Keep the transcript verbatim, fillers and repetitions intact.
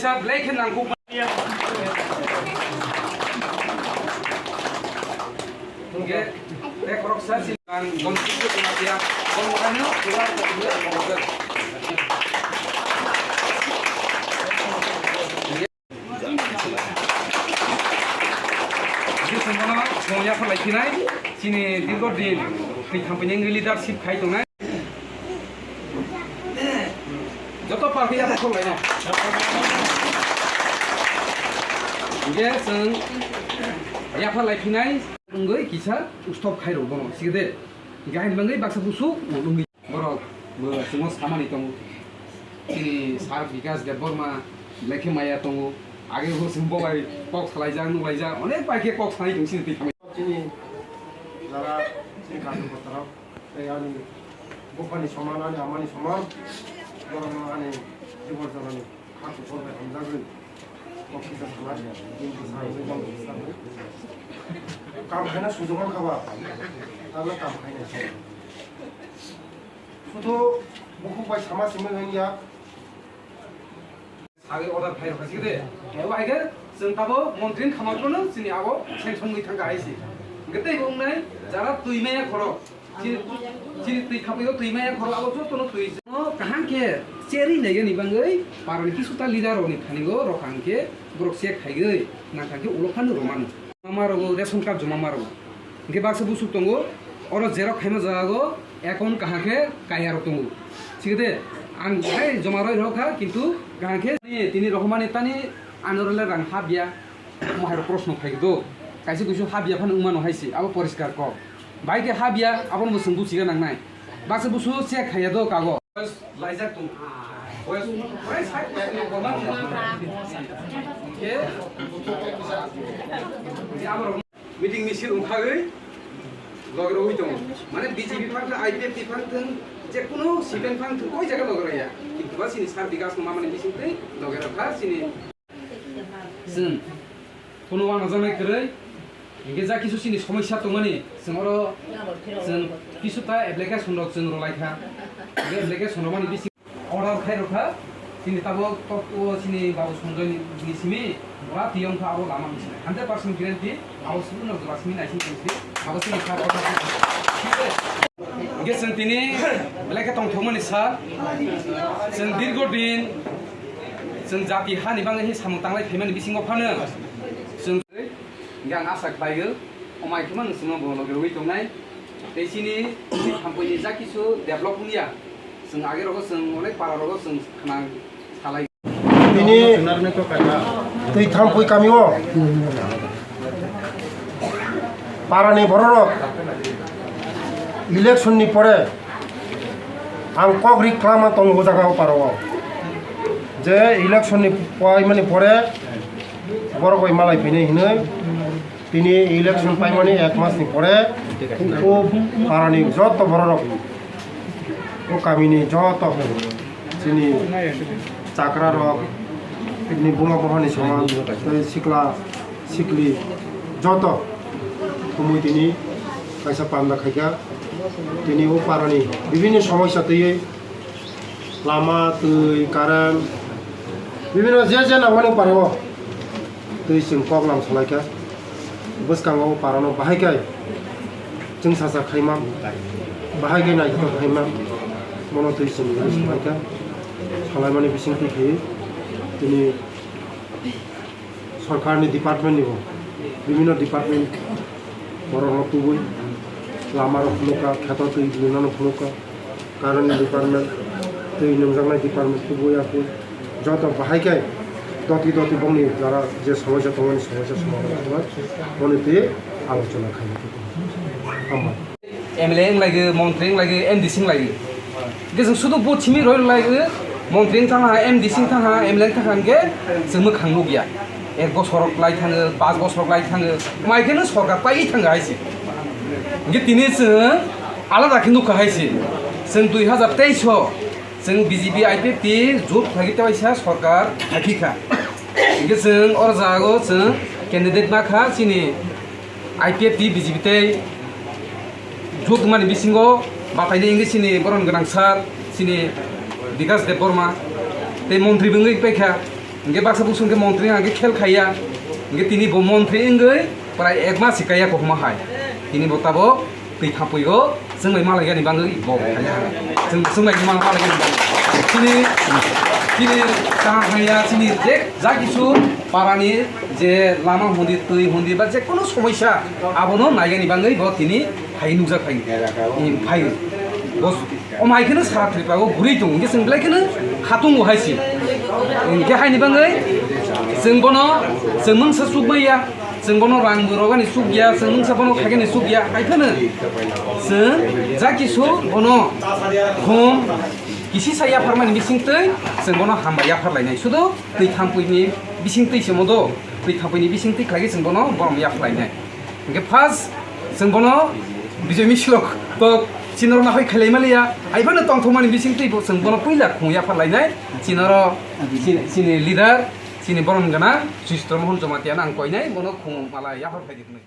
Belai khe nangkukmani. Hingke, tei khoroksa si ang gom sitio tongma phiya, gom mokhaino pura tongma phiya. Hingke chwng bono chwng yapharlai phinai, chini dirgo din thwi thampini wngwi leadership khai tongnai. Joto party yapharlai no. Hingke chwng yapharlai phinai. Wngwi kisa ustop khairok bono, sikhe de. Gahin bangwi baksa busuk wngwi borok bo chwngno samani tongo. Chini Sir Bikash Debbarma belai khe maya tongo. Age bo chwng bo bai kok salaijak, nuklaijak, onek bai khe kok sanai tong chini twi thamai. Chini jara chini karjokortarok tei ani buphani soman, ani amani soman, borokno ani jibon jorani. Kha kuphur bai hamjagwi. Kok kisa sana, bini bwsa wngwi bang bwsa wngwi. Kam khaina sujuk wng kha ba? Tabla kam khaina se. Suthu bukhuk bai sama simi wng ya. Sagwi order khai rokha sikhe de. Ebo hai khe chwng tabo montri wng kha matrono chini abo sanction wngwi thang kha hai se. Hwnkhe tei bo wngnai jara twi maya khoro. Chini, chini twi khapui o twi maya khoro abo jotono twi. No kaham khe cherwi naigani bangwi parani kisu ta leader rokni thani go rok kaham khe borok check khaigwi nang kaham khe ulo phano romani. Mama rogo ration card joma ma rogo. Hingke baksa busuk tongo, oro xerox khaima jaga go account kaham khe kaya rok tongo. Sikhe de ang hai joma roi rok kha kintu kaham khe tini rohormani tani ano role rang habya. Omo hai rok proshno phai do. Kaisa kuisu habya phano wngmano hai se, abo poriskar kok. Bai khe habya, abono bo chwng buchiga nangnai. Baksa busu check khaiya do kago. Laijak tong. Oya sung, oya sai, oya sung, oya sung. Ke? Ke abo rok meeting misil wngkhagwi loge rogwi tongo. Mane B J P phang thwng, I P F T phang thwng, je kuno C P M phang thwng, koi jaga loge rogya. Kintu ba chini sir Bikash no mamani bising twi loge rokha chini. Chwng kuno uanajaknai kwrwi, hingke ja kisu chini somosya tongmani, chwng oro chwng kisu ta application rok chwng rwlai kha. Hingke application rwmani bising order khai rwkha. Chini tabuk tok o chini Babu Sanjoy ni, ni simi bora tiyong kha abo lama bising. Hundred percent guarantee abo simi no jora simi naising tongsi. Abo chini kha kotha. Hingke chwng tini belai khe tongthokmani sal. Chwng dirgo din chwng jati hani bagwi samung tanglai phaimani bisingo phano chwng hingke ang asa khlaio, omai khema nwng chwngno bo loge rwui tongnai. Tei chini thampui ni ja kisu develop wngya, chwng age rogo chwng onek para rogo chwng khna salai. Tini twi thampui kami o parani bororok election ni pore ang kok ri kwlama tongo o jaga o para o je election ni paimani pore borok bai malai phinai hinui tini election paimani ek mas ni pore o parani joto bororok O kamini joto chini chakrarok, tini buma bohani soman, tei sikla sikli joto thumui tini kaisa panda khaikha. Tini o parani bibini somosya twiwi lama, twi, current, bibini je je nangmani parao. Twi chwng kok lam salaikha. Bwskango o parano bahai khe chwngsacha khaima, bahai khe naithotok khaima, bono twi chwng rwui salaikha. Salaimani bisingtwi khe tini sorkarni departmentni bo, bibhinno department borokno tubui lamarok phunukha, kheto twi rinano phunukha. Current department, twi nungjaknai department tubu ya khe joto bahai khe doti doti bongni jara je somosya tongmani somosya somadhan khlai, boni twi alochona khaina khe. Hambai. M L A wng lai khe, montri wng lai khe, M D C wng lai khe. Hingke chwng sudu bo simi roi lai khe, montri wng thang ha, M D C wng thang ha, M L A wng thang ha hingke chwng mwkhang nukya. Ek bosor rok lai thango, pas bosor rok lai thango, mai kheno sorkar pai thango hai se. Hingke tini chwng alada khe nukha hai se. Chwng dui hazar teis o chwng B J P I P F T jot khlai khe teisa sorkar hai kha. Hingke chwng oro jago chwng candidate ma kha chini I P F T B J P tei jot mani bisingo batai de hingke chini boron gwnang sir chini Bikash Debbarma tei montri bo wngwi paikha. Hingke baksa busu hingke montri hingke khel khaiya. Hingke tini bo montri wngwi prai ek mas si kaiya kohma hai. Tini bo tabok twi thampui go chwng bai malaigani bangwi bo khaiya. Chwng, chwng bai malaigani bangwi. Tini, tini kaham khaiya, tini je ja kisu parani je lama hundi, twi hundi ba je kono somosya abono naigani bangwi bo tini hai nukjak phai. Phai. Bo O mai kheno sara Tripura o guri tongo, hingke chwng belai kheno khatungo hai se. Hingke haini bangwi chwng bono, chwng mungsa chukmaya, chwng bono rang bo rogani chukya, chwng mungsa bono khaigani chukya, hai phano chwng ja kisu bono khum kisi sa yapharmani bisingtwi chwng bono hambai yapharlainai. Sudu twi thampuini bisingtwi se modo, twi thampuini bisingtwi khlaigwi chwng bono borom yapharlainai. Hingke first chwng bono Bijoy Misilok to chini rok nahoi khailai maliya, hai phano tongthokmani bisingtwi bo chwng bono puila khung yapharlainai, chini oro chini, chini leader, chini borom gwnang Sujitra Mohon Jamatia no ang koinai, bono khung mala yaphar phaidi hwnwi.